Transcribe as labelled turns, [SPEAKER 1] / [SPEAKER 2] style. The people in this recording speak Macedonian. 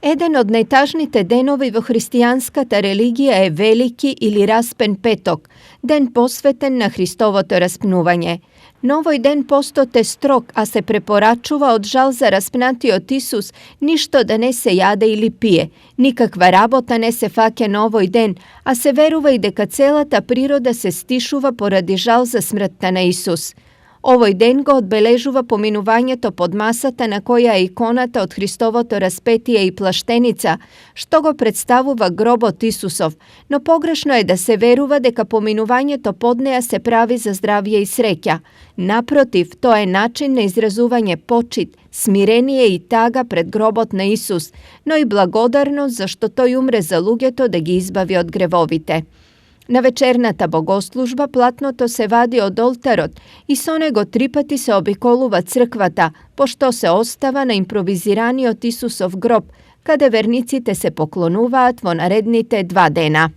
[SPEAKER 1] Eden od najtažnite denovi во христијанската религија е Велики или Распен петок, ден посветен на Христовото распнување. Но овој ден постоте строг, а се препорачува од жал за распнатиот Исус ништо да не се јаде или пие, никаква работа не се фаќа на овој ден, а се верува и дека целата природа се стишува поради жал за смртта на Исус. Овој ден го одбележува поминувањето под масата на која е иконата од Христовото распетие и плаштеница, што го представува гробот Исусов, но погрешно е да се верува дека поминувањето под неа се прави за здравје и среќа. Напротив, тоа е начин на изразување почит, смирение и тага пред гробот на Исус, но и благодарност зашто тој умре за луѓето да ги избави од гревовите. На вечерната богослужба платното се вади од олтарот и со него 3 пати се обиколува црквата, пошто се остава на импровизираниот Исусов гроб, каде верниците се поклонуваат во наредните 2 дена.